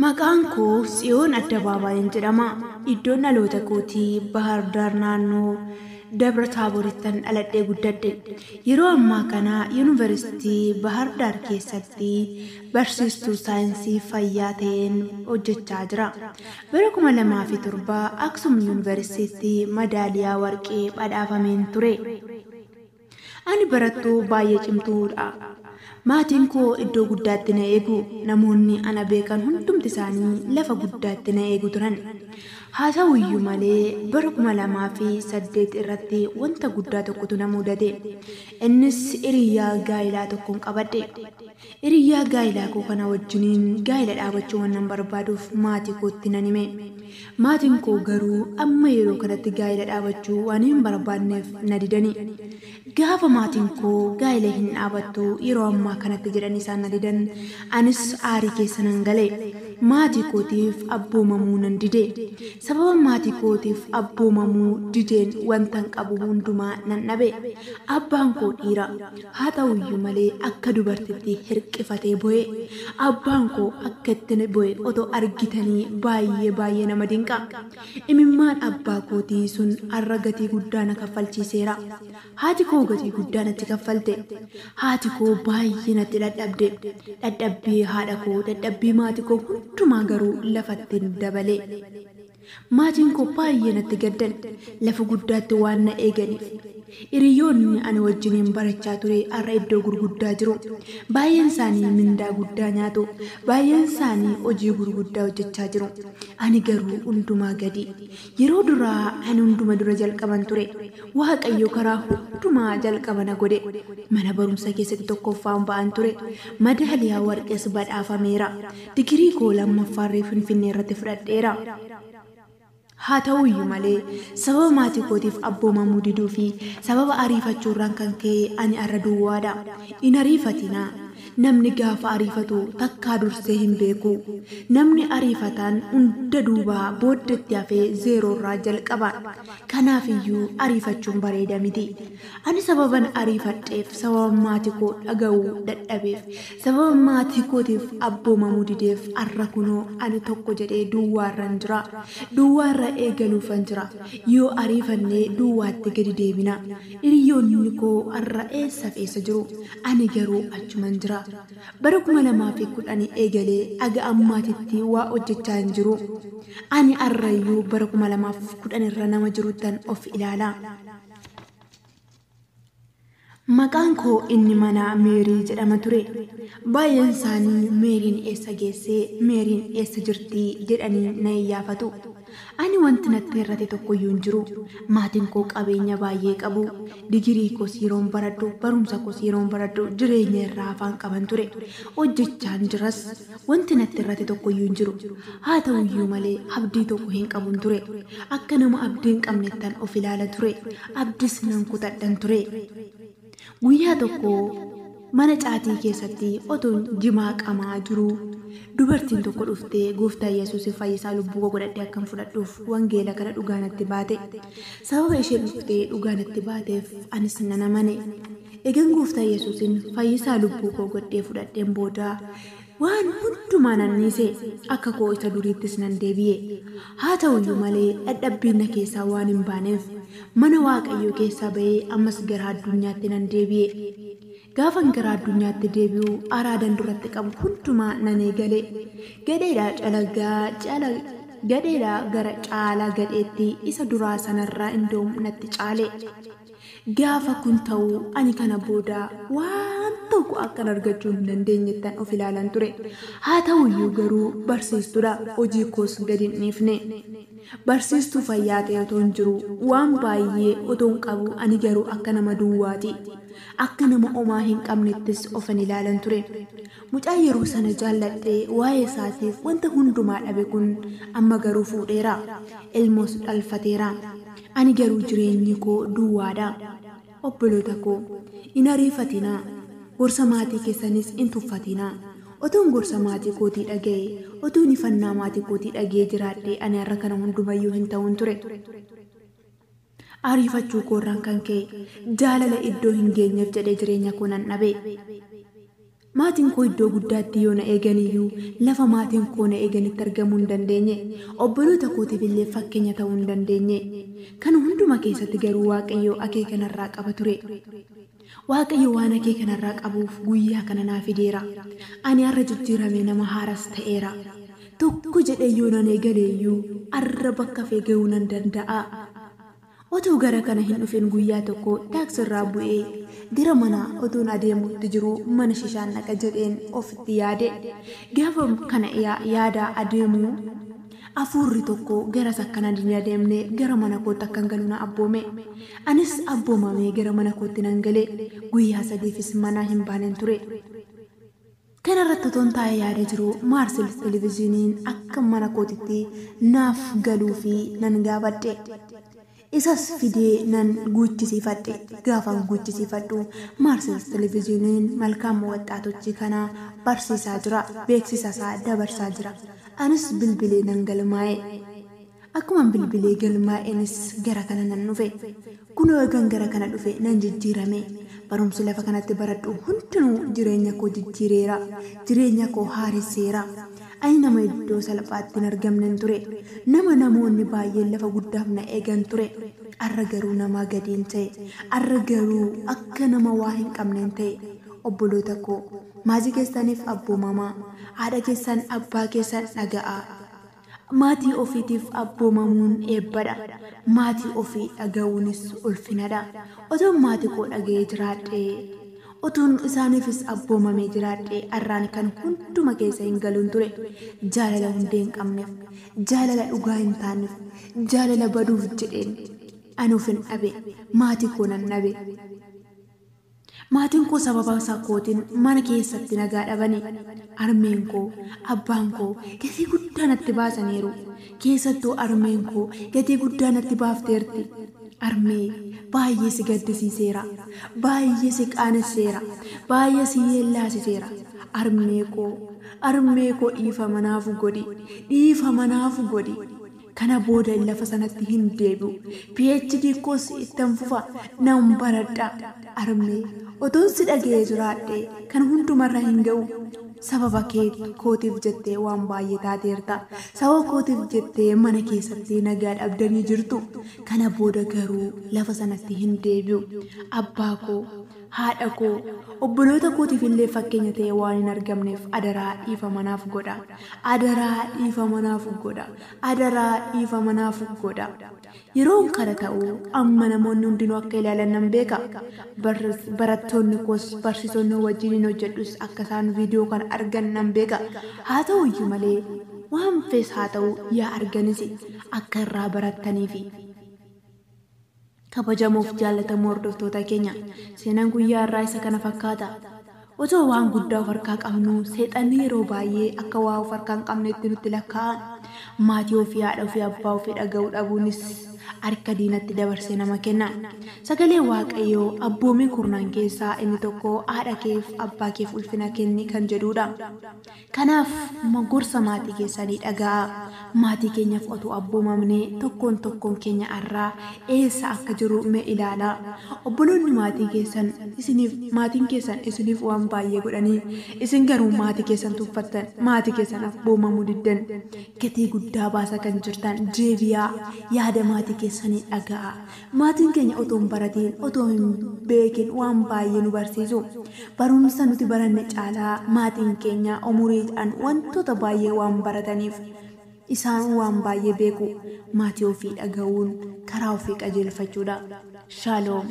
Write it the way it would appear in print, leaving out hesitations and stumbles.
Maqaan koo Tsiyoon Addabaabaayeen jedhama. Iddoon dhaloota kootii Bahar Daar naannoo Dabra Taaborittan dhaladhee guddadhe. Yeroo ammaa kana Yuunivarsiitii Bahar Daar keessatti barsiistuu saayinsii fayyaa ta'een hojjechaa jira. Bara 2007 Aksum Yuunivarsiitii madaaliyaa warqee badhaafameen ture. Ani barattuu baay'ee cimtuudha. Maatiin koo iddoo guddaatti na eegu. Namoonni ana beekan hundumti isaanii lafa guddaatti na eegu turan. Haa ta'uyyuu malee bara 2008 irratti wanta guddaa tokkotu na mudate. Innis hiriyaa gaa'ilaa tokkoon qabadhe. Hiriyaa gaa'ilaa koo kana wajjiniin gaa'ila dhaabachuu waan barbaaduuf maatii kootti nan hime. Maatiin koo garuu amma yeroo kanatti gaa'ila dhaabachuu waan hin barbaanneef na didani. Gaafa maatiin koo gaa'ila hin dhaabattu yeroo ammaa kanatti jedhan isaan na didan, anis aarii keessa nan gale. Maatii kootiif abboomamuu nan dide. Sababa maatii kootiif abboomamuu dideen wantan qabu hundumaa nan dhabe. Abbaan koo dhiira. Haa ta'uyyuu malee akka dubartitti hirqifatee bo'e. Abbaan koo akka itti bo'e otoo argitanii baay'ee baay'ee nama dinqa. Imimmaan abbaa kootii sun har'a gatii guddaa na kaffalchiiseera. Haati koo gatii guddaa natti kaffalte. Haati koo baay'ee natti dadhabde. Dadhabbii haadha koo, dadhabbii maatii koo hundumaa garuu lafatti dabale. Maatiin koo baay'ee natti gaddan. Lafa guddaatti waan na eeganiif. Hiriyoonni ani wajjiniin barachaa ture har'a iddoo gurguddaa jiru. Baay'een isaanii mindaa guddaa nyaatu. Baay'een isaanii hojii gurguddaa hojjechaa jiru. Ani garuu hundumaa gadi. Yeroo duraa ani hunduma dura jalqaban ture. Waaqayyo karaa hundumaa jalqaba na godhe. Mana barumsa keessatti tokkoffaan ba'an ture. Madaaliyaa warqees badhaafameera. Digirii koo lammaffaarree Finfinnee irratti fudhadheera. Haa ta'uyyuu malee sababa maatii kootiif abboomamuu diduu fi sababa ariifachuurraan kan ka'e ani har'a duwwaadha. Hin ariifatinaa. Namni gaafa ariifatu takkaa dursee hin beeku. Namni ariifataan hunda duubaa booddeetti hafee zeeroorraa jalqaba. Kanaafiyyuu ariifachuun bareeda miti. Ani sababan ariifadheef, sababa maatii koo dhaga'uu dadhabeef, sababa maatii kootiif abboomamuu dideef har'a kunoo ani tokko jedhee duwwaarran jira. Duwwaarra eegaluufan jira. Yoo ariifannee duwwaatti gadi deebina. Hiriyoonni koo har'a eessaaf eessa jiru? Ani garuu achuman jira. Bara 2010 eegalee aga ammaatitti waa hojjechaa hin jiru. Ani har'ayyuu bara 2010 irra nama jiruttan of ilaala. Maqaan koo inni manaa Meerii jedhama ture. Baay'een isaanii Meeriin eessa geessee, Meeriin eessa jirti jedhanii na iyyaafatu. Ani wanti natti hir'ate tokkoyyuu hin jiru. Maatiin koo qabeenya baay'ee qabu. Digirii koos yeroon baradhu, barumsa koos yeroon baradhu jireenya irraa afaan qaban ture. Hojjechaan jiras wanti natti hir'ate tokkoyyuu hin jiru. Haa ta'uyyuu malee abdii tokko hin qabun ture. Akka nama abdii hin qabnettan of ilaala ture. Abdis nan kutadhan ture. Guyyaa tokko mana caatii keessatti otoon jimaa qamaa jiru dubartiin tokko dhuftee gooftaa Yesuus fayyisaa lubbuu koo godhadhee akkan fudhadhuuf wangeela kana dhugaa natti baate. Sababa isheen dhuftee dhugaa natti baateef anis nan amane. Egan gooftaa Yesuusin fayyisaa lubbuu koo godhee fudhadheen booda waan hundumaa nan dhiise, akka koo isa duriittis nan deebi'e. Haa ta'uyyuu malee dadhabbiin na keessaa waan hin baaneef mana Waaqayyoo keessaa ba'ee ammas gara addunyaatti nan deebi'e. Gaafan gara addunyaatti deebi'u araadan duratti qabu hundumaa nan eegale. Gadheedhaa calagaa cala gadheedhaa gara caalaa gadheetti isa duraa sanarraa indoom natti caale. Gaafa kun ta'u ani kana booda waan tokko akkan argachuu hin dandeenyettan of ilaalan ture. Haa ta'uyyuu garuu barsiistuudha, hojii koos gadi hin dhiifne. Barsiistuu fayyaa ta'e otoo hin jiru, waan baay'ee otoo hin qabu, ani garuu akka nama duwwaati. Akka nama omaa hin qabnettis ofan ilaalan ture. Mucaa yeroo sana jaalladhee waa'ee isaatiif wanta hundumaa dhabe kun amma garuu fuudheera. Ilmoos dhalfateera. Ani garuu jireenyi koo duwwaadha. Obboloota koo, hin ariifatinaa. Gorsa maatii keessanis hin tuffatinaa. Otoon gorsa maatii kootii dhaga'e, otoon ifannaa maatii kootii dhaga'ee jiraadhee ani har'a kana hundumayyuu hin ta'un ture. Ariifachuu koorraan kan ka'e jaalala iddoo hin geenyeef jedhee jireenya koo nan dhabe. Maatiin koo iddoo guddaatti yoo na eeganiyyuu lafa maatiin koo na eeganitti argamuu hin dandeenye. Obboloota kootiif illee fakkeenya ta'uu hin dandeenye. Kana hunduma keessatti garuu Waaqayyo akeeka narraa qaba ture. Waaqayyo waan akeeka narraa qabuuf guyyaa kana naa fideera. Ani har'a jijjiiramee nama haaras ta'eera. Tokko jedhee yoo nan eegaleeyyuu har'a bakka fee ga'uu nan danda'a. Otuu gara kana hin dhufin guyyaa tokko taaksirraa bu'ee gara mana otuun adeemutti jiru mana shishaan dhaqa jedheen ofitti yaade. Gaafa kana yaada adeemu hafuurri tokko garas akkana hin adeemne gara mana kootti akkan galu na abboome. Anis abboomamee gara mana kootti nan gale. Guyyaa sadiifis mana hin baanen ture. Kanarratti otoon taa'ee yaada jiru Maarsilis televezyiiniin akka mana kootitti naaf galuu fi nan gaafadhe. Isas fidee nan guuchisiifadhe. Gaafan guuchisiifadhu Maarsilis televezyiiniin malkaama waxxaatochi kana barsiisaa jira. Beeksisa isaa dabarsaa jira. Anis bilbilee nan galmaa'e. Akkuma bilbilee galmaa'eenis gara kana nan dhufe. Kunoo eegan gara kana dhufe nan jijjiirame. Barumsi lafa kanatti baradhu hundinuu jireenya koo jijjiireera. Jireenya koo haaresseera. Ani nama iddoo salphaatti hin argamnen ture. Nama namoonni baay'een lafa guddaaf na eegan ture. Arra garuu nama gadiin ta'e. Arra garuu akka nama waa hin qabneen ta'e. Obboloota koo maatii keessaniif abboomamaa. Haadha keessan abbaa keessan dhaga'aa. Maatii ofiitiif abboomamuun eebbadha. Maatii ofii dhaga'uunis ulfinadha. Otoon maatii koo dhaga'ee jiraadhee otuun isaaniifis abboomamee jiraadhee har'aan kan hunduma keessa hin galuun ture. Jaalala hundee hin qabneef, jaalala dhugaa hin taaneef, jaalala baduuf jedheen anuuf hin dhabe, maatii koo nan dhabe. Maatiin koo sababa isaa kootiin mana keessatti nagaa dhabani. Harmeen koo, abbaan koo gatii guddaa natti baasaniiru. Keessattuu harmeen koo gatii guddaa natti baafteerti. Harmee baay'ee si gaddisiiseera. Baay'ee si qaanesseera. Baay'ee si yeellaasiseera. Harmee koo dhiifama naaf godhi. Dhiifama naaf godhi. Kana booda lafa sanatti hin deebi'u. PhD koos ittan fufa nan baradha. Harmee otoon si dhaga'ee jiraadhe kan hundumarra hin ga'u. Sababa kootiif jettee waan baay'ee taateerta. Sababa kootiif jettee mana keessatti nagaa dhabdanii jirtu. Kana booda garuu lafa sanatti hin deebi'u. Abbaa koo, haadha koo, obboloota kootiif illee fakkeenya ta'e waan hin argamneef adaraa dhiifama naaf godha. Adaraa dhiifama naaf godha. Adaraa dhiifama naaf godha. Yeroon kana ta'u amma namoonni hundinuu akka ilaalan nan beeka. Barattoonni koos barsiisonni wajjin hojjedhus akka isaan viidiyoo kana argan nan beeka. Haa ta'u iyyuu malee waan fees haa ta'u yaa arganis akka irraa barattaniifi. Kabajamuuf jaallatamoo hordoftoota keenya seenaan guyyaa irraa isa kana fakkaata. Otoo waan guddaa of harkaa qabnu seexanni yeroo baay'ee akka waa of harkaa hin qabnetti nutti lakkaa'a. Maatii ofii, haadha ofii, abbaa ofii dhaga'uu dhabuunis harka diinatti dabarsee nama kenna. Sagalee Waaqayyoo abboomii kurnaan keessaa inni tokko haadha keef abbaa keef ulfina kenni kan jedhudha. Kanaaf gorsa maatii keessanii dhaga'aa. Maatii keenyaaf otoo abboomamnee tokkoon tokkoon keenya irraa eessa akka jiru mee ilaalaa. Obboloonni maatii keessan isiniif maatiin keessan isiniif waan baay'ee godhanii isin garuu maatii keessan tuffattan, maatii keessan abboomamuu diddan, gatii guddaa baasa kan jirtan deebi'aa yaada maatii keessanii dhaga'aa. Maatiin keenya otoo hin baratiin otoo hin beekin waan baay'ee nu barsiisu. Barumsa nuti baranne caalaa maatiin keenya umuriidhaan wantoota baay'ee waan barataniif isaan waan baay'ee beeku. Maatii ofii dhaga'uun karaa ofii qajeelfachuudha. Shaaloom.